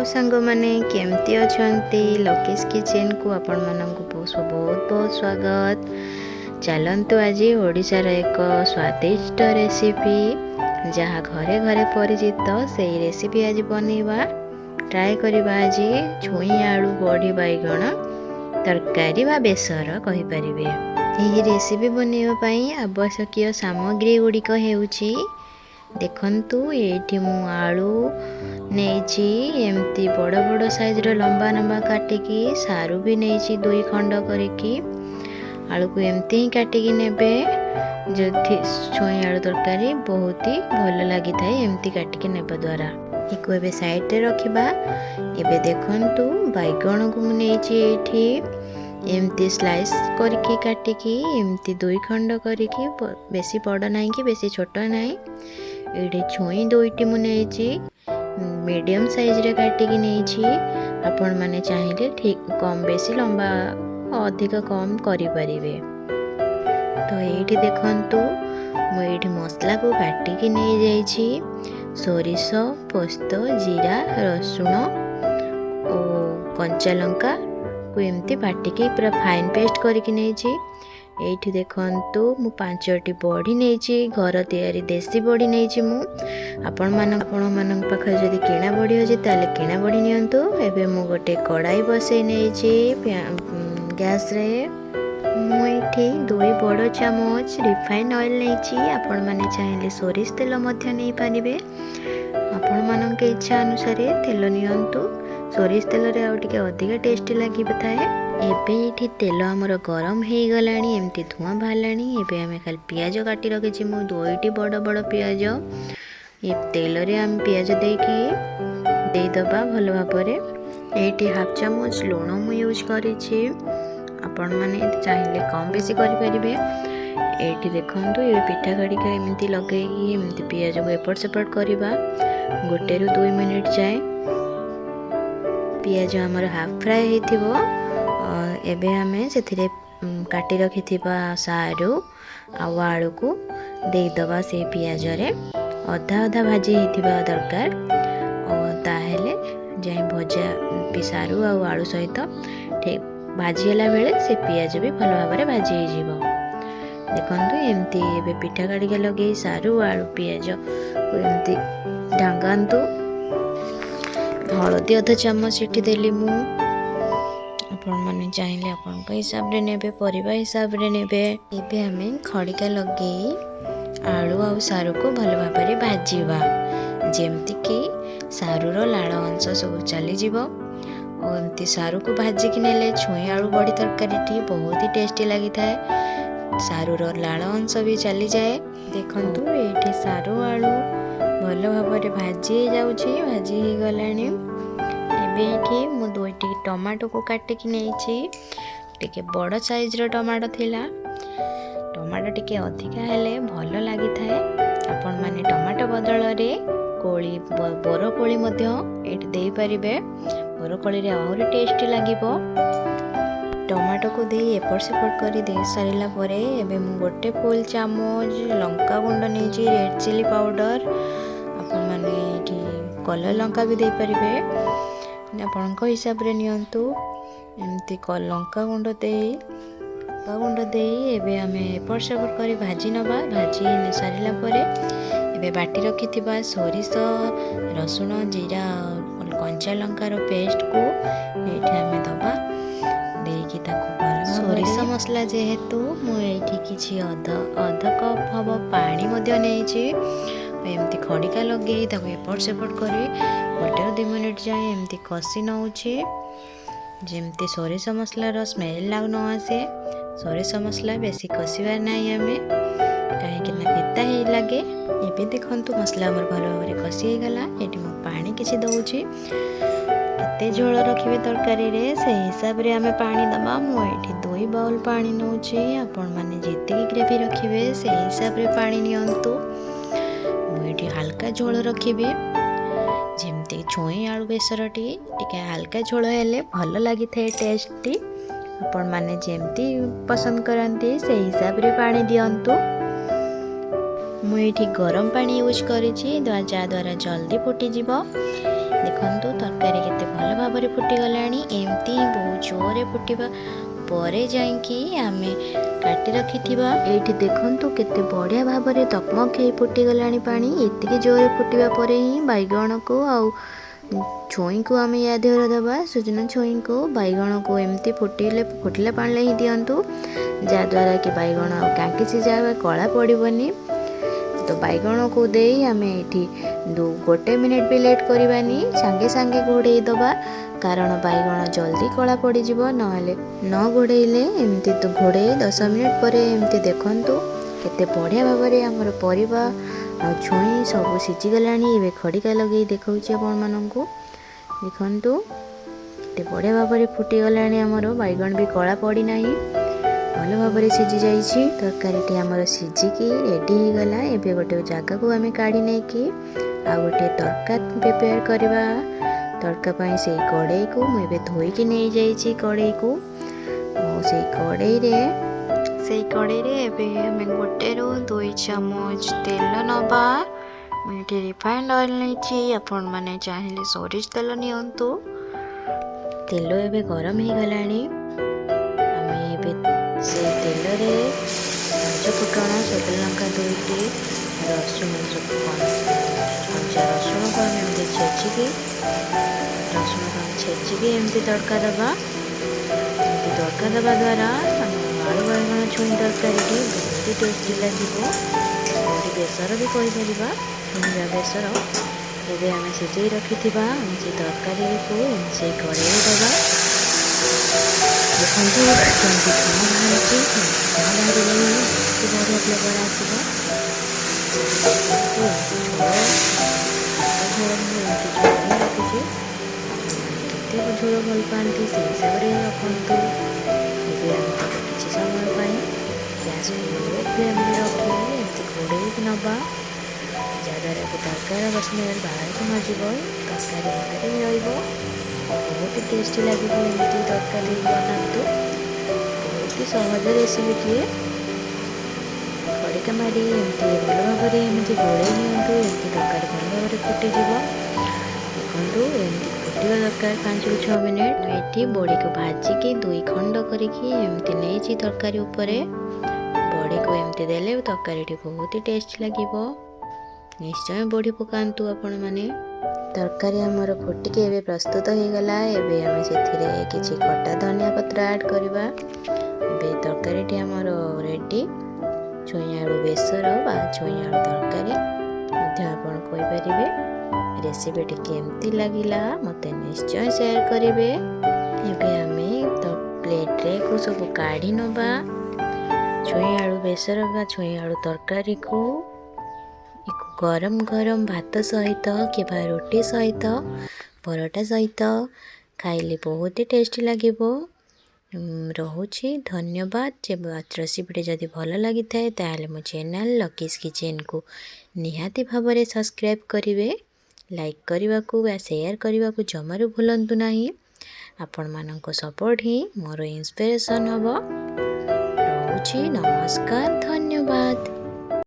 Hello ସାଙ୍ଗମାନେ, କେମିତି ଅଛନ୍ତି? ଲକିସ୍ କିଚେନ୍କୁ ଆପଣମାନଙ୍କୁ ବହୁତ ବହୁତ ସ୍ୱାଗତ। ଚାଲନ୍ତୁ, ଆଜି ଓଡ଼ିଶାର ଏକ ସ୍ୱାଦିଷ୍ଟ ରେସିପି, ଯାହା ଘରେ ଘରେ ପରିଚିତ, ସେଇ ରେସିପି ଆଜି ବନେଇବା, ଟ୍ରାଏ କରିବା। ଆଜି ଛୁଇଁ ଆଳୁ ବଢ଼ି ବାଇଗଣ ତରକାରୀ ବା ବେସର କହିପାରିବେ। ଏହି ରେସିପି ବନେଇବା ପାଇଁ ଆବଶ୍ୟକୀୟ ସାମଗ୍ରୀ ଗୁଡ଼ିକ ହେଉଛି, ଦେଖନ୍ତୁ, ଏଇଠି ମୁଁ ଆଳୁ ନେଇଛି ଏମିତି ବଡ଼ ବଡ଼ ସାଇଜ୍ର ଲମ୍ବା ଲମ୍ବା କାଟିକି। ସାରୁ ବି ନେଇଛି ଦୁଇ ଖଣ୍ଡ କରିକି। ଆଳୁକୁ ଏମିତି ହିଁ କାଟିକି ନେବେ ଯଦି ଛୁଇଁ ଆଳୁ ତରକାରୀ ବହୁତ ହି ଭଲ ଲାଗିଥାଏ ଏମିତି କାଟିକି ନେବା ଦ୍ୱାରା। ଏକୁ ଏବେ ସାଇଡ଼ରେ ରଖିବା। ଏବେ ଦେଖନ୍ତୁ, ବାଇଗଣକୁ ମୁଁ ନେଇଛି ଏଇଠି ଏମିତି ସ୍ଲାଇସ୍ କରିକି କାଟିକି, ଏମିତି ଦୁଇ ଖଣ୍ଡ କରିକି, ବେଶୀ ବଡ଼ ନାହିଁ କି ବେଶୀ ଛୋଟ ନାହିଁ। ଏଇଠି ଛୁଇଁ ଦୁଇଟି ମୁଁ ନେଇଛି, ମିଡ଼ିୟମ୍ ସାଇଜ୍ରେ କାଟିକି ନେଇଛି। ଆପଣମାନେ ଚାହିଁଲେ ଠିକ୍ କମ୍ ବେଶୀ, ଲମ୍ବା ଅଧିକ କମ୍ କରିପାରିବେ। ତ ଏଇଠି ଦେଖନ୍ତୁ, ମୁଁ ଏଇଠି ମସଲାକୁ ବାଟିକି ନେଇଯାଇଛି। ସୋରିଷ, ପୋସ୍ତ, ଜିରା, ରସୁଣ ଓ କଞ୍ଚା ଲଙ୍କାକୁ ଏମିତି ବାଟିକି ପୁରା ଫାଇନ୍ ପେଷ୍ଟ କରିକି ନେଇଛି। ଏଇଠି ଦେଖନ୍ତୁ, ମୁଁ ପାଞ୍ଚଟି ବଢ଼ି ନେଇଛି, ଘର ତିଆରି ଦେଶୀ ବଢ଼ି ନେଇଛି ମୁଁ। ଆପଣମାନଙ୍କ ପାଖରେ ଯଦି କିଣା ବଢ଼ି ଅଛି, ତାହେଲେ କିଣା ବଢ଼ି ନିଅନ୍ତୁ। ଏବେ ମୁଁ ଗୋଟେ କଡ଼ାଇ ବସେଇ ନେଇଛି ଗ୍ୟାସ୍ରେ। ମୁଁ ଏଇଠି 2 ବଡ଼ ଚାମଚ ରିଫାଇନ୍ ଅଏଲ୍ ନେଇଛି। ଆପଣମାନେ ଚାହିଁଲେ ସୋରିଷ ତେଲ ମଧ୍ୟ ନେଇପାରିବେ। ଆପଣମାନଙ୍କ ଇଚ୍ଛା ଅନୁସାରେ ତେଲ ନିଅନ୍ତୁ। ସୋରିଷ ତେଲରେ ଆଉ ଟିକେ ଅଧିକା ଟେଷ୍ଟି ଲାଗିଥାଏ। ଏବେ ଏଇଠି ତେଲ ଆମର ଗରମ ହେଇଗଲାଣି, ଏମିତି ଧୂଆଁ ବାହାରିଲାଣି। ଏବେ ଆମେ ଖାଲି ପିଆଜ କାଟି ରଖିଛି ମୁଁ ଦୁଇଟି ବଡ଼ ବଡ଼ ପିଆଜ। ଏ ତେଲରେ ଆମେ ପିଆଜ ଦେଇକି ଦେଇଦେବା ଭଲ ଭାବରେ। ଏଇଠି ହାଫ୍ ଚାମଚ ଲୁଣ ମୁଁ ୟୁଜ୍ କରିଛି। ଆପଣମାନେ ଚାହିଁଲେ କମ୍ ବେଶୀ କରିପାରିବେ। ଏଇଠି ଦେଖନ୍ତୁ, ଏବେ ପିଠା ଖଡ଼ିକା ଏମିତି ଲଗେଇକି ଏମିତି ପିଆଜକୁ ଏପଟ ସେପଟ କରିବା 1ରୁ 2 ମିନିଟ୍ ଯାଏଁ। ପିଆଜ ଆମର ହାଫ୍ ଫ୍ରାଏ ହେଇଥିବ, ଏବେ ଆମେ ସେଥିରେ କାଟି ରଖିଥିବା ସାରୁ ଆଉ ଆଳୁକୁ ଦେଇଦେବା। ସେଇ ପିଆଜରେ ଅଧା ଅଧା ଭାଜି ହେଇଥିବା ଦରକାର, ତାହେଲେ ଯାଇ ଭଜା ସାରୁ ଆଉ ଆଳୁ ସହିତ ଠିକ୍ ଭାଜି ହେଲା ବେଳେ ସେ ପିଆଜ ବି ଭଲ ଭାବରେ ଭାଜି ହେଇଯିବ। ଦେଖନ୍ତୁ, ଏମିତି ଏବେ ପିଠା କାଡ଼ିକା ଲଗେଇ ସାରୁ, ଆଳୁ, ପିଆଜକୁ ଏମିତି ଢାଙ୍ଗାନ୍ତୁ। ହଳଦୀ ଅଧ ଚାମଚ ଏଠି ଦେଲି ମୁଁ। ଆପଣମାନେ ଚାହିଁଲେ ଆପଣଙ୍କ ହିସାବରେ ନେବେ, ପରିବା ହିସାବରେ ନେବେ। ଏବେ ଆମେ ଖଡ଼ିକା ଲଗେଇ ଆଳୁ ଆଉ ସାରୁକୁ ଭଲ ଭାବରେ ଭାଜିବା, ଯେମିତିକି ସାରୁର ଲାଳ ଅଂଶ ସବୁ ଚାଲିଯିବ। ଓ ଏମିତି ସାରୁକୁ ଭାଜିକି ନେଲେ ଛୁଇଁ ଆଳୁ ବଢ଼ି ତରକାରୀଟି ବହୁତ ହି ଟେଷ୍ଟି ଲାଗିଥାଏ। ସାରୁର ଲାଳ ଅଂଶ ବି ଚାଲିଯାଏ। ଦେଖନ୍ତୁ, ଏଇଠି ସାରୁ ଆଳୁ ଭଲ ଭାବରେ ଭାଜି ହେଇଯାଉଛି, ଭାଜି ହେଇଗଲାଣି। ଏବେ ଏଇଠି ମୁଁ ଦୁଇଟି ଟମାଟୋକୁ କାଟିକି ନେଇଛି। ଟିକେ ବଡ଼ ସାଇଜ୍ର ଟମାଟୋ ଥିଲା। ଟମାଟୋ ଟିକେ ଅଧିକା ହେଲେ ଭଲ ଲାଗିଥାଏ। ଆପଣମାନେ ଟମାଟୋ ବଦଳରେ କୋଳି, ବରକୋଳି ମଧ୍ୟ ଏଇଠି ଦେଇପାରିବେ। ବରକୋଳିରେ ଆହୁରି ଟେଷ୍ଟି ଲାଗିବ। ଟମାଟୋକୁ ଦେଇ ଏପଟ ସେପଟ କରି ଦେଇ ସାରିଲା ପରେ ଏବେ ମୁଁ ଗୋଟେ ଫୁଲ୍ ଚାମଚ ଲଙ୍କା ଗୁଣ୍ଡ ନେଇଛି, ରେଡ଼୍ ଚିଲି ପାଉଡ଼ର। ଆପଣମାନେ ଏଇଠି କଲର୍ ଲଙ୍କା ବି ଦେଇପାରିବେ, ଆପଣଙ୍କ ହିସାବରେ ନିଅନ୍ତୁ। ଏମିତି ଲଙ୍କା ଗୁଣ୍ଡ ଦେଇ ଏବେ ଆମେ ଏପଟ ସେପଟ କରି ଭାଜି ନେବା। ଭାଜି ସାରିଲା ପରେ ଏବେ ବାଟି ରଖିଥିବା ସୋରିଷ, ରସୁଣ, ଜିରା, କଞ୍ଚା ଲଙ୍କାର ପେଷ୍ଟକୁ ଏଇଠି ଆମେ ଦେବା। ଦେଇକି ତାକୁ ଭଲ ସୋରିଷ ମସଲା ଯେହେତୁ, ମୁଁ ଏଇଠି କିଛି ଅଧ ଅଧ କପ୍ ହେବ ପାଣି ମଧ୍ୟ ନେଇଛି। ଏମିତି ଖଡ଼ିକା ଲଗେଇ ତାକୁ ଏପଟ ସେପଟ କରି 1ରୁ 2 ମିନିଟ୍ ଯାଏଁ ଏମିତି କଷି ନେଉଛି, ଯେମିତି ସୋରିଷ ମସଲାର ସ୍ମେଲ୍ ଆଉ ନ ଆସେ। ସୋରିଷ ମସଲା ବେଶୀ କଷିବାର ନାହିଁ ଆମେ, କାହିଁକି ନା ପିତା ହେଇ ଲାଗେ। ଏବେ ଦେଖନ୍ତୁ, ମସଲା ଆମର ଭଲ ଭାବରେ କଷି ହେଇଗଲା। ଏଠି ମୁଁ ପାଣି କିଛି ଦେଉଛି। କେତେ ଝୋଳ ରଖିବେ ତରକାରୀରେ, ସେଇ ହିସାବରେ ଆମେ ପାଣି ଦେବା। ମୁଁ ଏଇଠି 2 ବାଉଲ୍ ପାଣି ନେଉଛି। ଆପଣମାନେ ଯେତିକି ଗ୍ରେଭି ରଖିବେ, ସେଇ ହିସାବରେ ପାଣି ନିଅନ୍ତୁ। ମୁଁ ଏଇଠି ହାଲକା ଝୋଳ ରଖିବି, ଯେମିତି ଛୁଇଁ ଆଳୁ ବେସରଟି ଟିକେ ହାଲକା ଝୋଳ ହେଲେ ଭଲ ଲାଗିଥାଏ ଟେଷ୍ଟଟି। ଆପଣମାନେ ଯେମିତି ପସନ୍ଦ କରନ୍ତି, ସେଇ ହିସାବରେ ପାଣି ଦିଅନ୍ତୁ। ମୁଁ ଏଇଠି ଗରମ ପାଣି ୟୁଜ୍ କରିଛି, ଯାହାଦ୍ୱାରା ଜଲ୍ଦି ଫୁଟିଯିବ। ଦେଖନ୍ତୁ, ତରକାରୀ କେତେ ଭାବରେ ଫୁଟିଗଲାଣି। ଏମିତି ହିଁ ବହୁତ ଜୋରରେ ଫୁଟିବା ପରେ ଯାଇକି ଆମେ କାଟି ରଖିଥିବା, ଏଇଠି ଦେଖନ୍ତୁ କେତେ ବଢ଼ିଆ ଭାବରେ ଟକମକ ହେଇ ଫୁଟିଗଲାଣି ପାଣି। ଏତିକି ଜୋରରେ ଫୁଟିବା ପରେ ହିଁ ବାଇଗଣକୁ ଆଉ ଛୁଇଁକୁ ଆମେ ୟା ଦେହରେ ଦେବା। ସଜନା ଛୁଇଁକୁ, ବାଇଗଣକୁ ଏମିତି ଫୁଟିଲା ପାଣିରେ ହିଁ ଦିଅନ୍ତୁ, ଯାହାଦ୍ୱାରା କି ବାଇଗଣ ଆଉ କାଙ୍କି ସିଝା କଳା ପଡ଼ିବନି। ତ ବାଇଗଣକୁ ଦେଇ ଆମେ ଏଇଠି 1 ମିନିଟ୍ ବି ଲେଟ୍ କରିବାନି, ସାଙ୍ଗେ ସାଙ୍ଗେ ଘୋଡ଼େଇ ଦେବା, କାରଣ ବାଇଗଣ ଜଲ୍ଦି କଳା ପଡ଼ିଯିବ ନହେଲେ ନ ଘୋଡ଼େଇଲେ। ଏମିତି ଘୋଡ଼େଇ 10 ମିନିଟ୍ ପରେ ଏମିତି ଦେଖନ୍ତୁ କେତେ ବଢ଼ିଆ ଭାବରେ ଆମର ପରିବା ଆଉ ଛୁଇଁ ସବୁ ସିଝିଗଲାଣି। ଏବେ ଖଡ଼ିକା ଲଗେଇ ଦେଖାଉଛି ଆପଣମାନଙ୍କୁ। ଦେଖନ୍ତୁ କେତେ ବଢ଼ିଆ ଭାବରେ ଫୁଟିଗଲାଣି ଆମର, ବାଇଗଣ ବି କଳା ପଡ଼ିନାହିଁ, ଭଲ ଭାବରେ ସିଝି ଯାଇଛି। ତରକାରୀଟି ଆମର ସିଝିକି ରେଡ଼ି ହେଇଗଲା। ଏବେ ଗୋଟେ ଜାଗାକୁ ଆମେ କାଢ଼ି ନେଇକି ଆଉ ଗୋଟିଏ ତଡ଼କା ପ୍ରିପେୟାର କରିବା। ତଡ଼କା ପାଇଁ ସେଇ କଡ଼େଇକୁ ମୁଁ ଏବେ ଧୋଇକି ନେଇଯାଇଛି କଡ଼େଇକୁ। ଆଉ ସେଇ କଡ଼େଇରେ ଏବେ ଆମେ 1ରୁ 2 ଚାମଚ ତେଲ ନେବା। ମୁଁ ଏଠି ରିଫାଇଣ୍ଡ ଅଏଲ୍ ନେଇଛି, ଆପଣମାନେ ଚାହିଁଲେ ସୋରିଷ ତେଲ ନିଅନ୍ତୁ। ତେଲ ଏବେ ଗରମ ହେଇଗଲାଣି। ଆମେ ଏବେ ସେଇ ତେଲରେ ପଞ୍ଚ ଫୁଟଣ, ଶୁଖିଲା ଲଙ୍କା ଦୁଇଟି, ରସୁଣ, କଞ୍ଚା ରସୁଣକୁ ଆମେ ଏମିତି ଛେଚିକି, ରସୁଣକୁ ଆମେ ଛେଚିକି ଏମିତି ତଡ଼କା ଦେବା। ଏମିତି ତଡ଼କା ଦେବା ଦ୍ୱାରା ଆମ ଆଳୁ ବାଇଗଣ ଛୁଇଁ ତରକାରୀଟି ବହୁତ ଟେଷ୍ଟି ଲାଗିବ। ବଡ଼ି ବେସର ବି କହିପାରିବା, ଛୁଇଁ ବେସର। ଏବେ ଆମେ ସିଝେଇ ରଖିଥିବା ଆମେ ସେ ତରକାରୀକୁ ସେଇ କଡ଼େଇରେ ଦେବା। ଦେଖନ୍ତୁ କେମିତି ଧୂଆଁ ବାହାରୁଛି। ଧୂଆଁ ବାହାରିଲେ ହିଁ ବହୁତ ବଢ଼ିଆ ଫ୍ଲେଭର୍ ଆସିବ। ତରକାରୀକୁ ଏମିତି ଝୋଳ, ହାତ ଝୋଳ, ମୁଁ ଏମିତି ଝୋଳ ହିଁ ରଖିଛି। ଆପଣମାନେ କେତେ ଝୋଳ ଭଲ ପାଆନ୍ତି, ସେଇ ହିସାବରେ ରଖନ୍ତୁ। ଏବେ ଆମେ ତାକୁ କିଛି ସମୟ ପାଇଁ ଗ୍ୟାସକୁ ଲୋ ଫ୍ଲେମ୍ରେ ରଖି ଏମିତି ଘୋଡ଼େଇକି ନେବା, ଯାହାଦ୍ୱାରା କି ତରକାରୀର ସ୍ମେଲ୍ ବାହାରକୁ ନ ଯିବ, ତରକାରୀ ଭିତରେ ହିଁ ରହିବ, ବହୁତ ଟେଷ୍ଟି ଲାଗିବ। ଏମିତି ତରକାରୀ ବନାନ୍ତୁ, ବହୁତ ସହଜ ରେସିପିଟିଏ। ଖଡ଼ିକା ମାରି ଏମିତି ଭଲ ଭାବରେ ଏମିତି ଗୋଳେଇ ନିଅନ୍ତୁ। ଏମିତି ତରକାରୀ ଭଲ ଭାବରେ ଫୁଟିଯିବ। ଦେଖନ୍ତୁ, ଏମିତି ଫୁଟିବା ଦରକାର 5ରୁ 6 ମିନିଟ୍। ମୁଁ ଏଠି ବଡ଼ିକୁ ଭାଜିକି ଦୁଇ ଖଣ୍ଡ କରିକି ଏମିତି ନେଇଛି ତରକାରୀ ଉପରେ। ବଡ଼ିକୁ ଏମିତି ଦେଲେ ତରକାରୀଟି ବହୁତ ଟେଷ୍ଟ ଲାଗିବ। ନିଶ୍ଚୟ ବଡ଼ି ପକାନ୍ତୁ ଆପଣମାନେ। ତରକାରୀ ଆମର ଫୁଟିକି ଏବେ ପ୍ରସ୍ତୁତ ହେଇଗଲା। ଏବେ ଆମେ ସେଥିରେ କିଛି କଟା ଧନିଆ ପତ୍ର ଆଡ଼୍ କରିବା। ଏବେ ତରକାରୀଟି ଆମର ରେଡ଼ି। ଛୁଇଁ ଆଳୁ ବେସର ବା ଛୁଇଁ ଆଳୁ ତରକାରୀ ମଧ୍ୟ ଆପଣ କହିପାରିବେ। ରେସିପିଟି କେମିତି ଲାଗିଲା, ମୋତେ ନିଶ୍ଚୟ ସେୟାର କରିବେ। ଏବେ ଆମେ ତ ପ୍ଲେଟ୍ରେ ସବୁ କାଢ଼ି ନେବା। ଛୁଇଁ ଆଳୁ ବେସର ବା ଛୁଇଁ ଆଳୁ ତରକାରୀକୁ ଗରମ ଗରମ ଭାତ ସହିତ କିମ୍ବା ରୁଟି ସହିତ, ପରଟା ସହିତ ଖାଇଲେ ବହୁତ ଟେଷ୍ଟି ଲାଗିବ। ରହୁଛି, ଧନ୍ୟବାଦ। ରେସିପିଟି ଯଦି ଭଲ ଲାଗିଥାଏ, ତାହେଲେ ମୋ ଚ୍ୟାନେଲ୍ ଲକିସ୍ କିଚେନ୍କୁ ନିହାତି ଭାବରେ ସବସ୍କ୍ରାଇବ୍ କରିବେ। ଲାଇକ୍ କରିବାକୁ ବା ସେୟାର କରିବାକୁ ଜମାରୁ ଭୁଲନ୍ତୁ ନାହିଁ। ଆପଣମାନଙ୍କ ସପୋର୍ଟ ହିଁ ମୋର ଇନ୍ସପିରେସନ୍ ହେବ। ରହୁଛି, ନମସ୍କାର, ଧନ୍ୟବାଦ।